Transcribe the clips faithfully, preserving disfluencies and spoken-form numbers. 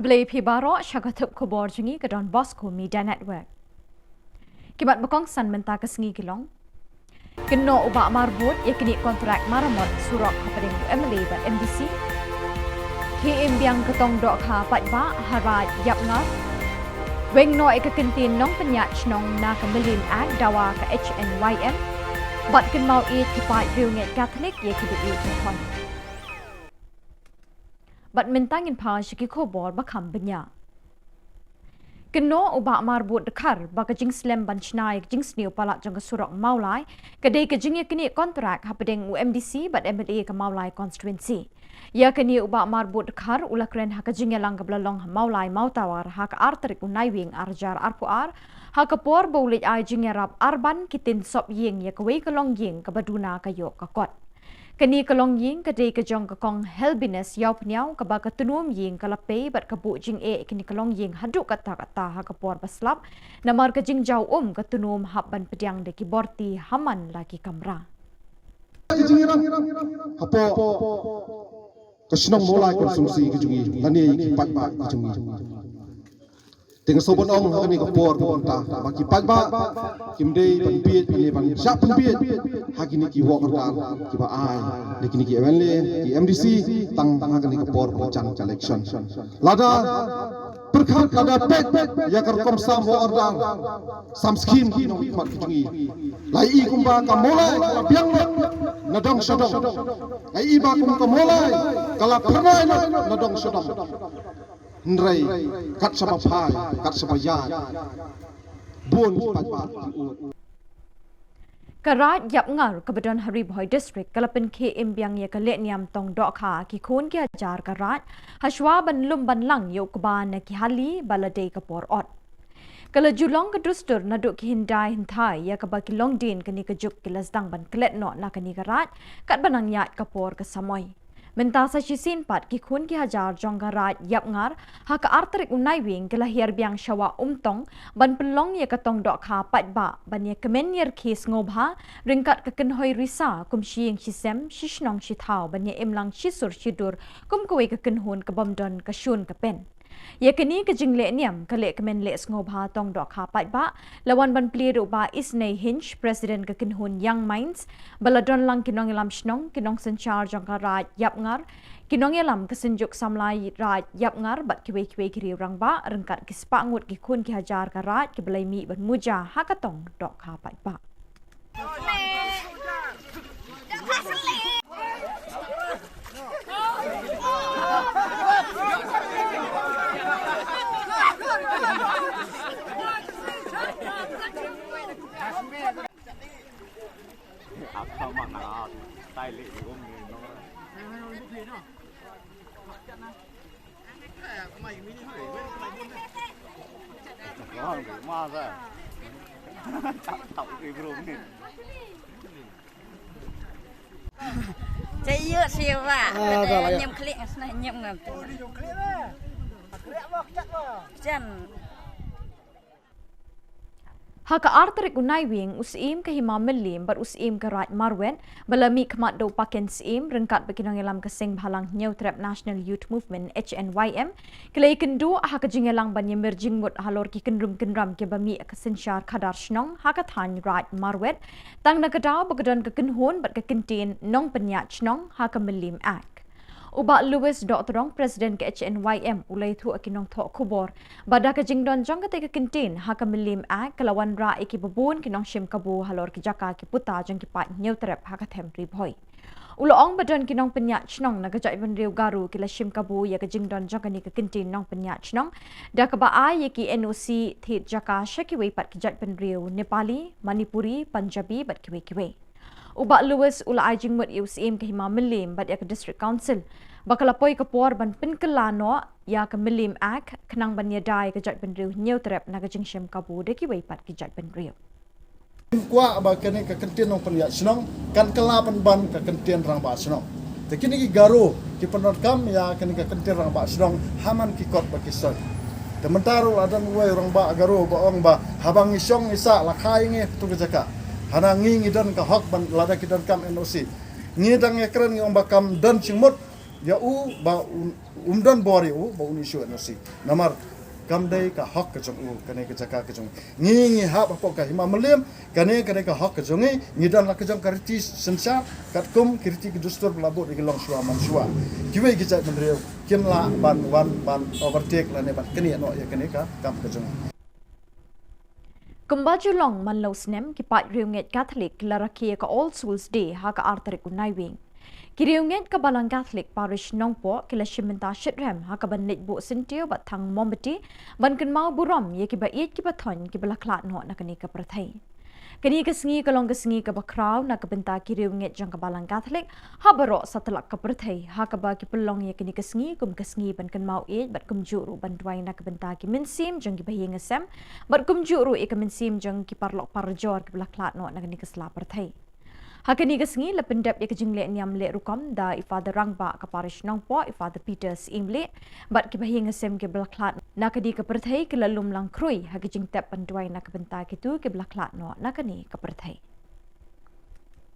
Khublei phi baroh sha ka thup khubor jong ngi ka Don Bosco Media Network. Ki mat ba kongsan mynta ka sngi ki long: Kynnoh u Bah Marbud ïa kine ki kontrak maramot surok hapdeng u M L A bad M D C. Khie im biang ka tong dohkha paidbah ha Raid Ïapngar. Weng noh ïa ka kyntien nongpynïaid shnong na ka Mylliem Act dawa ka H N Y M. Bad kynmaw ïeit ki paid riewngeit Katholik ïa kiba ïeit ki khon. Bad mynta ngin phai sha ki khubor ba kham bniah. Kynnoh u Bah Marbud Dkhar ba ka jingslem ban shna ïa ka jingsniew palat jong ka surok Mawlai ka dei ka jingïaknieh kontrak hapdeng u M D C bad M L A ka Mawlai constituency. Ïa kane u Bah Marbud Dkhar u la kren ha ka jingïalang kaba la long ha Mawlai Mawtawar ha ka ar tarik u Naiwieng ar hajar arphew ar, ha ka por ba u leit ai jingïarap arban ki tin sop ïing ïa kawei ka longïing kaba duna ka ïoh ka kot. Kane ka longïing ka dei ka jong ka Kong Helbinus Ïawphniaw kaba ka tnum ïing ka la pei bad ka buh jingeh ïa kane ka longïing haduh katta katta ha ka por ba slap, namar ka jingjaw um ka tnum hap ban pdiang da ki borti ha man la ki kamra. Ka jingïarap hapoh ka shnong Mawlai constituency ka jong ngi lane ïa ki paidbah ka jong ngi. Te nga sngewbha ban ong ha kane ka por ba mynta ba ki paidbah kim dei ban bieit lane ban shah pynbieit ha kine ki wok rkar kiba ai da kine ki M L A, ki M D C, tang ha kane ka por ba jan ka election. Lada pyrkhat, lada peit ïa ka rukom sam wok rkar, sam skim ki nongmihkhmat ki jong ngi, la ïohi kumba ka Mawlai ka la biang lut na dong sha dong. La ïohi ba kum ka Mawlai ka la phyrnai lut na dong sha dong. Hynrei kat shaba phai, kat shaba ïaid, bun ki paidbah ki ud. Ka Raid Ïapngar kaba don ha Ri Bhoi District ka la pynkhie im biang ïa ka lehniam tong dohkha ki khun ki hajar ka Raid, hashwa ban lum ban lang ïa u kba na ki hali ba la dei ka por ot. Ka la ju long ka dustur naduh ki hyndai hynthai ïa kaba ki longdien kane ka juk ki la sdang ban klet noh na kane ka Raid, katba nang ïaid ka por ka samoi. Mynta sa shisien pat ki khun ki hajar jong ka Raid Ïapngar ha ka ar tarik u Naiwieng ki la hiar biang sha Wah Umtong ban pynlong ïa ka tong dohkha paidbah ban ïakmen ïarkhie sngewbha ryngkat ka kynhoi risa kum shi ïing shi sem, shi shnong shi thaw ban ïa im lang shi sur shi dur kum kawei ka kynhun ka bym don ka shun ka pen. Ïa kane ka jinglehniam ka lehkmen leh sngewbha tong dohkha paidbah la wan ban plie da u Bah Isnei Hinge, President ka kynhun Young Minds, ba la don lang ki nongïalam shnong, ki nongsynshar jong ka Raid Ïapngar, ki nongïalam ka Synjuk Samla Raid Ïapngar bad kiwei kiwei ki riew rangbah ryngkat ki spah ngut ki khun ki hajar ka Raid kiba la ïa mih ban muja ha ka tong dohkha paidbah. Chay yu siwa. Ah, dah lah, ya. Nyem klik ngasna nyem ngam tu. Jan. Ha ka ar tarik u Naiwieng, u Syiem ka Hima Mylliem bad u Syiem ka Raid Marwet ba la mih khmat da u Paken Syiem ryngkat bad ki nongïalam ka Seng Bhalang Hynñiewtrep National Youth Movement, H N Y M, ki la ïakynduh ha ka jingïalang ban ïamir jingmut halor ki kynrum kynram kiba mih ka synshar khadar shnong ha ka thaiñ Raid Marwet, tang na ka daw ba ka don ka kynhun bad ka kyntien nongpynïaid shnong ha ka Mylliem Act. U Bah Louis Dohtdong, President ka H N Y M, u la ïathuh ha ki nongthoh khubor ba da ka jingdon jong katei ka kyntien ha ka Mylliem Act ka la wanrah ïa kiba bun ki nongshim kabu halor ki jaka ki puta jong ki paid Hynñiewtrep ha ka them Ri Bhoi. U la ong ba don ki nongpynïaid shnong na ka jaitbynriew Garo ki la shim kabu ïa ka jingdon jong kane ka kyntien nongpynïaid shnong da kaba ai ïa ki N O C thied jaka sha kiwei pat ki jaitbynriew Nepali, Manipuri, Punjabi bad kiwei kiwei. U Bah Louis u la ai jingmut ïa u Syiem ka Hima Mylliem bad ïa ka District Council ba ka la poi ka por ban pynkylla noh ïa ka Mylliem Act khnang ban ïada ïa ka jaitbynriew Hynñiewtrep na ka jingshim kabu da kiwei pat ki jaitbynriew. Kwah ba kane ka kyntien nongpynïaid shnong kan kylla pynban ka kyntien rangbah shnong. Te kine ki Garo ki pyndonkam ïa kane ka kyntien rangbah shnong ha man ki kot bad ki soi. Te mynta ruh la don uwei u rangbah Garo ba ong ba haba ngi shong ngi sah la kha ïa ngi ha katu ka jaka. Hana ngi ngi don ka hok ban lada ki donkam N O C. Ngi dang ïakren ngi ong ba kam don jingmut. Ïa u ba un, um don bor ïa u ba un issue N O C. Namar kam dei ka hok ka jong u, kane ka jaka ka jong ngi, ngi hap hapoh ka hima Mylliem, kane, kane ka hok ka jong ngi, ngi don la ka jong ka riti synshar, katkum ki riti ki dustur ba la bud ïa ki longshuwa manshuwa. Kiwei ki jaitbynriew kim lah ban wan ban overtake lane ban knieh noh ïa kane ka kam ka jong ngi. Kumba ju long man la u snem, ki paid riewngeit Katholik ki la rakhe ïa ka All Souls Day ha ka ar tarik u Naiwieng. Ki riewngeit ka Balang Katholik Parish Nongpoh ki la shim bynta shitrhem ha kaban leit buh syntiew bad thang mombati ban kynmaw burom ïa kiba ïeit kiba thoiñ kiba la khlad noh na kane ka pyrthei. Kane ka sngi ka long ka sngi kaba khraw na ka bynta ki riewngeit jong ka Balang Katholik ha baroh satlak ka pyrthei, ha kaba ki pynlong ïa kane ka sngi kum ka sngi ban kynmaw ïeit bad kumjuh ruh ban duwai na ka bynta ki mynsiem jong kiba ïing sem bad kumjuh ruh ïa ka mynsiem jong ki paralok parajor kiba la khlad noh na kane ka sla pyrthei. Ha kane ka sngi la pyndep ïa ka jingleh niam leh rukom da i Father Rangbah ka Parish Nongpoh, i Father Peter Syiemlieh, bad kiba ïing sem kiba la khlad na kane ka pyrthei ki la lum lang khrui ha ka jingtep ban duwai na ka bynta kito kiba la khlad noh na kane ka pyrthei.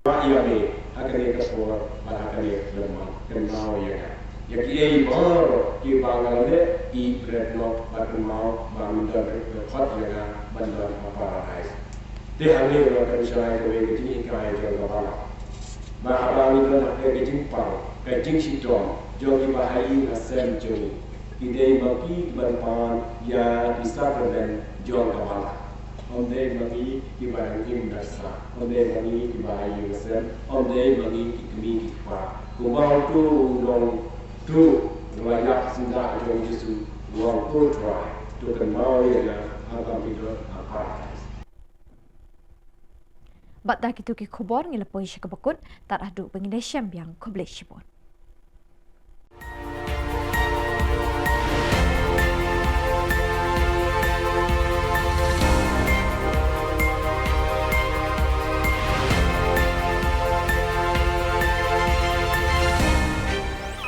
Ba ïa me ha kane ka por bad ha kane ka por, kynmaw ïa nga. Ïa kiei baroh kiba nga la leh, ïeit bret noh bad kynmaw ba men don ruh ka khot ïa nga ban don ha Paradais. Te hangne nga pynshai kawei ka jinghikai jong ka Balang. Ba haba ngi don ha ka jingpang, ka jingshitom jong kiba ha ïing ha sem jong ngi, ki dei ma ki kiban pan ïa ki sakramen jong ka Balang. Ym dei ma ngi kiba dang im da sah, ym dei ma ngi kiba ha ïing ha sem, ym dei ma ngi ki kmie ki kpa. Kumba uto u nongtuh la ïap syndah jong u Jisu, u ong, ko Trai, to kynmaw ïa nga haba me don ha Paradais. Bad da kito ki khubor ngi la poi sha kaba kut, tad haduh ba ngin ïashem biang, khublei shibun.